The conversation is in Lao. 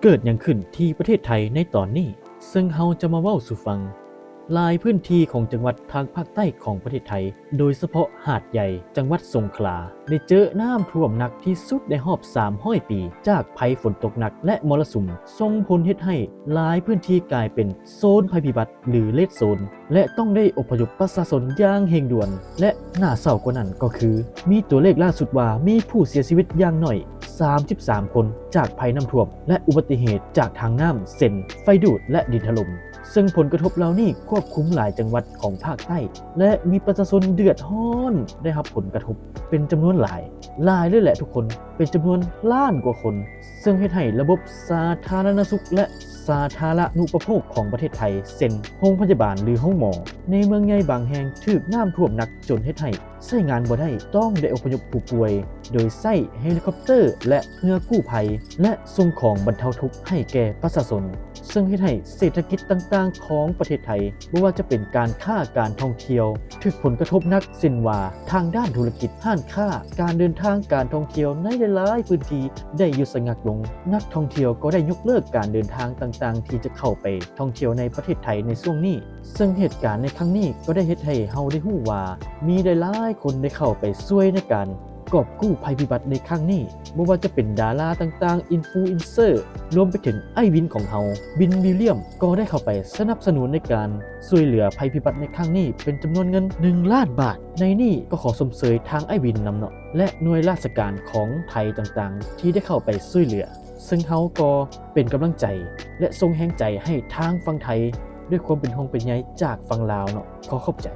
ເກີດຫຍັງຂຶ້ນທີ່ປະເທດໄທໃນຕອນນີ້ ເຊິ່ງເຮົາຈະມາເວົ້າສູ່ຟັງ. ຫຼາຍພື້ນທີ່ຂອງຈັງຫວັດທາງພາກໃຕ້ຂອງປະເທດໄທ, ໂດຍສະເພາະຫາດໃຫຍ່, ຈັງຫວັດສົງຂລາ ໄດ້ເຈີນ້ຳຖ້ວມໜັກທີ່ສຸດໃນຮອບສາມຮ້ອຍປີ ຈາກໄພຝົນຕົກໜັກ ແລະ ມໍລະສຸມ ສົ່ງຜົນເຮັດໃຫ້ຫຼາຍພື້ນທີ່ກາຍເປັນໂຊນໄພພິບັດ ຫຼື ເຣດໂຊນ ແລະ ຕ້ອງໄດ້ອົບພະຍົບປະຊາຊົນຢ່າງເລັ່ງດ່ວນ ແລະ ໜ້າເສົ້າກວ່ານັ້ນກໍຄື ມີຕົວເລກລ່າສຸດວ່າມີຜູ້ເສຍຊີວິດຢ່າງໜ້ອຍສາມສິບສາມຄົນ ຈາກໄພນ້ຳຖ້ວມ ແລະ ອຸບັດຕິເຫດຈາກທາງນ້ຳ ເຊັ່ນ ໄຟດູດ ແລະ ດິນຖະຫຼົ່ມ ເຊິ່ງຜົນກະທົບເຫຼົ່ານີ້ຄວບຄຸມຫຼາຍຈັງຫວັດຂອງພາກໃຕ້ ແລະ ມີປະຊາຊົນເດືອດຮ້ອນໄດ້ຮັບຜົນກະທົບເປັນຈຳນວນຫຼາຍ, ຫຼາຍເລີຍແຫຼະທຸກຄົນ, ເປັນຈຳນວນລ້ານກວ່າຄົນ, ເຊິ່ງເຮັດໃຫ້ລະບົບສາທາລະນະສຸກ ແລະ ສາທາລະນຸປະໂພກຂອງປະເທດໄທ ເຊັ່ນ ໂຮງພະຍາບານ ຫຼື ໂຮງໝໍ ໃນເມືອງໃຫຍ່ບາງແຫ່ງຖືກນ້ຳຖ້ວມໜັກຈົນເຮັດໃຫ້ ໃຊ້ງານບໍ່ໄດ້, ຕ້ອງໄດ້ອົບພະຍົບຜູ້ປ່ວຍ ໂດຍໃຊ້ເຮລິຄອບເຕີ ແລະ ເຮືອກູ້ໄພ ແລະ ສົ່ງຂອງບັນເທົາທຸກໃຫ້ແກ່ປະຊາຊົນ, ເຊິ່ງເຮັດໃຫ້ເສດຖະກິດຕ່າງໆຂອງປະເທດໄທ, ບໍ່ວ່າຈະເປັນການຄ້າ, ການທ່ອງທ່ຽວ, ຖືກຜົນກະທົບໜັກ, ເຊັ່ນວ່າ ທາງດ້ານທຸລະກິດ, ຮ້ານຄ້າ, ການເດີນທາງ, ການທ່ອງທ່ຽວໃນຫຼາຍໆພື້ນທີ່ໄດ້ຢຸດສະງັກລົງ. ນັກທ່ອງທ່ຽວກໍໄດ້ຍົກເລີກການເດີນທາງຕ່າງໆທີ່ຈະເຂົ້າໄປທ່ອງທ່ຽວໃນປະເທດໄທໃນຊ່ວງນີ້. ເຊິ່ງເຫດການໃນຄັ້ງນີ້ກໍໄດ້ເຮັດໃຫ້ເຮົາໄດ້ຮູ້ວ່າ ມີຫຼາຍໆຄົນໄດ້ເຂົ້າໄປຊ່ວຍໃນການກອບກູ້ໄພພິບັດໃນຄັ້ງນີ້, ບໍ່ວ່າຈະເປັນດາລາຕ່າງໆ, ອິນຟລູເອັນເຊີ, ລວມໄປເຖິງອ້າຍວິນຂອງເຮົາ, ວິນ ວິລຽມ ກໍໄດ້ເຂົ້າໄປສະໜັບສະໜູນໃນການຊ່ວຍເຫຼືອໄພພິບັດໃນຄັ້ງນີ້ເປັນຈຳນວນເງິນໜຶ່ງລ້ານບາດ. ໃນນີ້ກໍຂໍຊົມເຊີຍທາງອ້າຍວິນນຳເນາະ ແລະ ໜ່ວຍລາຊະການຂອງໄທຕ່າງໆທີ່ໄດ້ເຂົ້າໄປຊ່ວຍເຫຼືອ. ເຊິ່ງເຮົາກໍເປັນກຳລັງໃຈ ແລະ ສົ່ງແຮງໃຈໃຫ້ທາງຝັ່ງໄທ ດ້ວຍຄວາມເປັນຫ່ວງເປັນໃຍຈາກຝັ່ງລາວເນາະ. ຂໍຂອບໃຈ.